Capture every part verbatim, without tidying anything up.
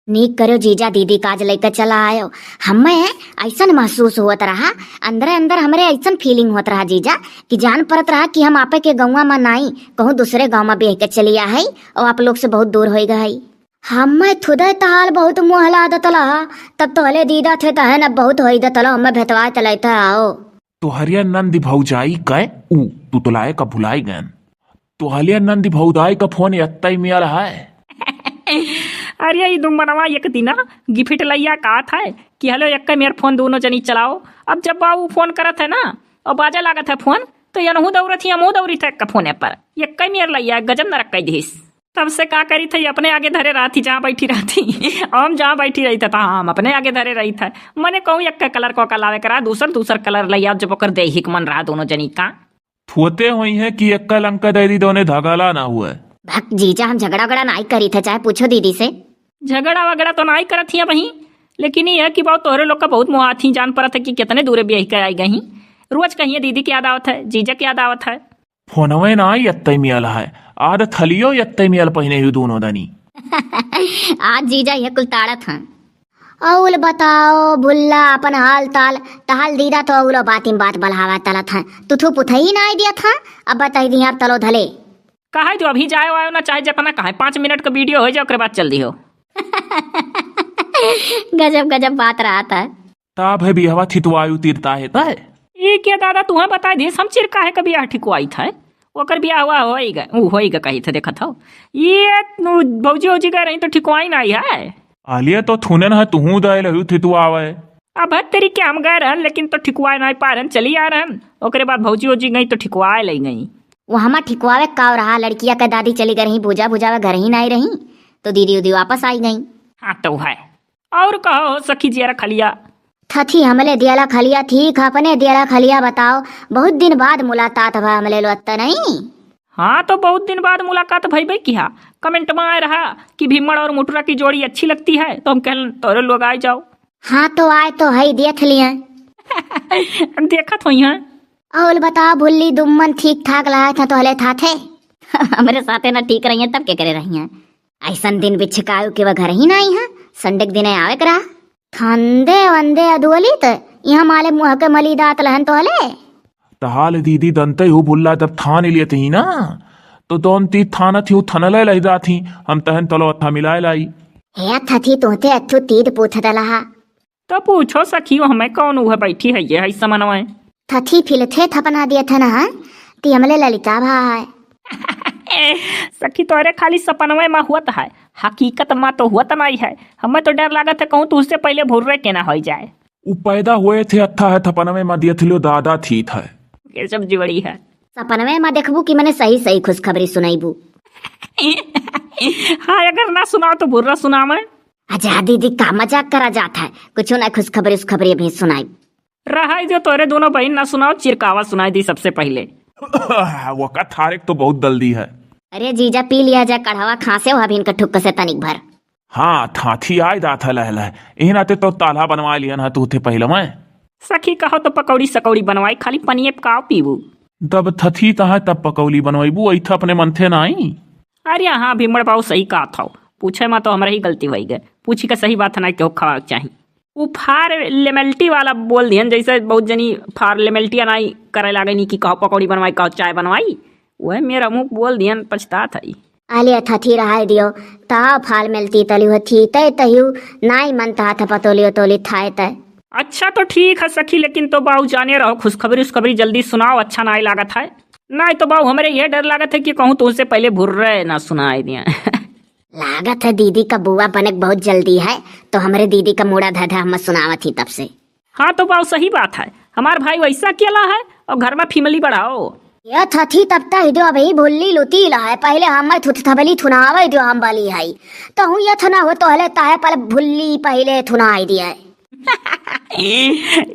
नीक करो जीजा, दीदी का आज लइके चला आयो। हमें ऐसन महसूस होत रहा, अंदरे अंदर हमरे ऐसन feeling होत रहा जीजा, कि जान परत रहा कि हम आपे के गौवा मा नाई, कहूँ दूसरे गाँव मा बियाह के चली आ है और आप लोग से बहुत दूर होई गए है। हमें थुदे तहाल बहुत मोह लादत रहा, तब तो हले दीदा थे तहन अब बहुत होई दतलो, हमें भेतवाए तलैते आओ। तोहरिया नंद भौजाई कै ऊ तुतलाए का भुलाई गन। तोहलिया नंद भौजाई का फोन एत्तई मियल है। अरे, ई दुमनवा एक दिना गिफ्ट लइया कहत है कि हेलो, एक्के मेर फोन दोनों जनी चलाओ। अब जब बाऊ फोन करत है ना, और बाजे लागत है फोन, तो यनहू दौड़त ही, हमहू दौड़ित है एक्का फोने पर। एक्के मेर लइया गजब नरक कइ दिहिस। तब से का करी थे, अपने आगे धरे रहती, जहाँ बैठी रहती। हम जहाँ बैठी रही थे, तो हम अपने आगे धरे रही थे। मने कहूँ एक्के कलर को का लावे करा, दूसर दूसर कलर लइया, जब ओकर देही के मन रहा दोनों जनी का। थुअते होइहैं कि एक्का लंका दे दी, दोने धगला ना हुए। भक जीजा, हम झगड़ा उगड़ा नाई करी थे, चाहे पूछो दीदी से। झगड़ा वगड़ा तो नाई करत ही अबहीं, लेकिन ये है कि बाऊ तोहरे लोग का बहुत मोहात ही, जान परत है कि कितने दूरे ब्याह के आई गई। रोज कहिए दीदी के याद आवत है, जीजा के याद आवत है। फोनवे ना आई एत्ते मियल है, आद थलियो एत्ते मियल पहिने ही दोनों दनी। आज जीजा ये कुल ताड़त हैं। अउल बताओ भुल्ला, अपन हाल ताल। तहाल दीदा तो अउलो बाती में बात बढ़ावा तलत हैं। तू थू पुथई ना आई दिया था, अब बताई दी आप तलो धले। कहे जो अभी जाए आयो ना, चाहे जितना कहे, पाँच मिनट का वीडियो हो जाए, ओकरे बाद चल दी हो। गजब गजब बात रहत है। ताब है बिहवा थितवायु तीरता है तय। ई के दादा, तुहें बताई दी, हम चिरका है कभी यह ठिकवाई था, ओकर बियाह हुआ होई गए, ऊ होई गए कही थे, देखत हो। ये नु भौजी वौजी गए रही तो ठिकवाई नहीं है। आलिया तो थुनन है, तुहू दाए लहू थितवावे। अब हर तरीके हम गए रहन, लेकिन तो ठिकवाए नहीं पा रहन, चली आ रहन। ओकरे बाद भौजी वौजी गई तो ठिकवाए ले गई। वो हमा ठिकवावे का रहा, लड़किया का दादी चली गई रही, भूजा भुजावे घर ही नहीं रही, तो दीदी उदी वापस आई गई। हाँ तो है। और कहो हो सखी जियरा खलिया। थथी हमले दियला खलिया, ठीक अपने दियला खलिया बताओ, बहुत दिन बाद मुलाकात भा हमले लो अत्ता नहीं। हाँ तो बहुत दिन बाद मुलाकात भई बे किहा, कमेंट में आए रहा कि भीमड़ और मुटरा की जोड़ी अच्छी लगती है, तो हम कहन तोरे लोग आए जाओ। हाँ तो आए तो है, देख लिए। देखत होई हैं। और बताओ भुल्ली दुम्मन ठीक ठाक लहा था तो हले था थे। हमरे साथे ना ठीक रही हैं तब के करे रही हैं। ऐसन दिन बिछकायु के वह घर ही ना आई है, संडे के दिन आवे के रहा। थंदे वंदे अदुअली त यहाँ माले मुँह के मली दात लहन तो हले। तहाल दीदी दंते हो भुल्ला जब थान लियत ही ना, तो दोन ती थानत ही थनले लई जात ही, हम तहन तलो अथा मिलाए लाई। हे थथी तोते अथु तीद पूछ दलहा। तो पूछो सखी, वो हमें कौन उहे बैठी है ये है समनवाए। थथी फिलथे थपना दिया था ना, ती हमले ललिता भाई। सखी तोरे खाली सपनवे मा हुअत है, हकीकत मा तो हुअत नहीं है। हमें तो डर लागत है कहूँ तुझसे पहले भुर्रे के ना होई जाए। उ पैदा हुए थे अत्था है थपनवे मा दिया थिलो दादा थी था। ये सब जुड़ी है। सपनवे मा देखबू कि मने सही सही खुशखबरी सुनाईबू। हाँ, अगर ना सुनाओ तो भुर्रा सुनावे। अच्छा दीदी का मजाक करा जात है, कुछ ना खुशखबरी उसखबरी अभी सुनाई। रहा जो तोरे दोनों बहिन ना सुनाओ, चिरकावा सुनाई दी सबसे पहिले। वका थारेक तो बहुत दल्दी है। अरे जीजा पी लिया जा कढ़वा, खांसे हो अभी इनका ठुक्क से तनिक भर। हाँ, थाथी आय दात है लहलह, एह नाते तो ताल्हा बनवा लियन है तू थे पहिले मैं। सखी कहो तो पकौड़ी सकौड़ी बनवाई, खाली पनिये पकाओ पीबू। तब थथी तहाँ तब पकौड़ी बनवाईबू, ऐथा अपने मन थे नाई। अरे हाँ, भीमड़ बाबू सही कहत हौ, पूछे मा तो हमरा ही गलती होई गए, पूछी का सही बात है ना, केहू खवावे के चाही। उ फार्मेलिटी वाला बोल दिहन, जैसे बहुत जनी फार्मेलिटी नाई करे लागे नी कि कहो पकौड़ी बनवाई, कहो चाय बनवाई, वह मेरा मुँह बोल दिहन, पछतात है। आले थथी रहाय दियो, ता फार्मेलिटी तली हो थी, तय तहियो नाई मन ता था पतोलियो तोली थाए तय। अच्छा तो ठीक है सखी, लेकिन तो बाऊ जाने रहो, खुशखबरी उसखबरी जल्दी सुनाओ, अच्छा नाई लागत है। नाई तो बाऊ हमरे यह डर लागत है कि कहूँ तुमसे पहले भुर्रे ना सुनाए दिया। लागत है दीदी का बुआ बने के बहुत जल्दी है, तो हमरे दीदी का मूड़ा धधा हम सुनावत ही तब से। हाँ तो बाऊ सही बात है, हमार भाई वैसा अकेला है और घर मा फैमिली बढ़ाओ। ये थथी तब तक दो अभी भुल्ली लुती ला है, पहले हम थुथ थबली थुनावे दो हम बली है, तो हूँ ये थना हो तो हले ताहे पल भुल्ली पहले थुनाई दिए।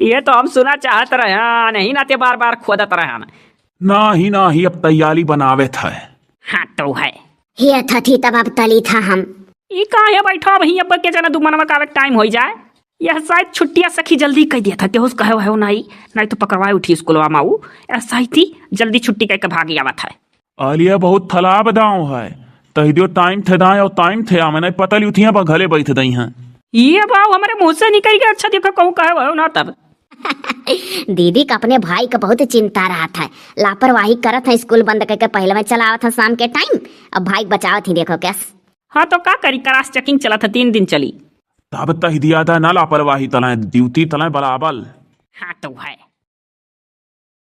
ये तो हम सुना चाहत रहे हैं, नहीं ना ते बार बार खोदत रहे हैं। ना ही ना ही अब तैयारी बनावे था। हाँ तो है। हे थथी तब अब तली था हम। ई काहे बैठा वहीं, अब के जना दुमनवा का टाइम होई जाए। यह शायद छुट्टिया सखी जल्दी कह दिया था, केहू से कहे हो नाई, नाई तो पकड़वाए उठी स्कूलवा माऊ। ऐसा ही थी, जल्दी छुट्टी कह के भागी आवत है। आलिया बहुत थलाब दाव है, तहिदियो टाइम थे दाएं और टाइम थे आवे, नहीं पता लियो थिया बा घले बैठ दई हैं। ये बाऊ हमरे मुंह से निकल गया। अच्छा देखो कहूँ कहे हो ना तब। दीदी का अपने भाई का बहुत चिंता रहत है, लापरवाही करत है, स्कूल बंद करके पहले में चला आवत है शाम के टाइम, अब भाई के बचावत ही देखो कैस। हाँ तो का करी, क्रॉस चेकिंग चलत है, तीन दिन चली। तब तहिदिया दा ना लापरवाही तलाए, ड्यूटी तलाए बराबर। हाँ तो है।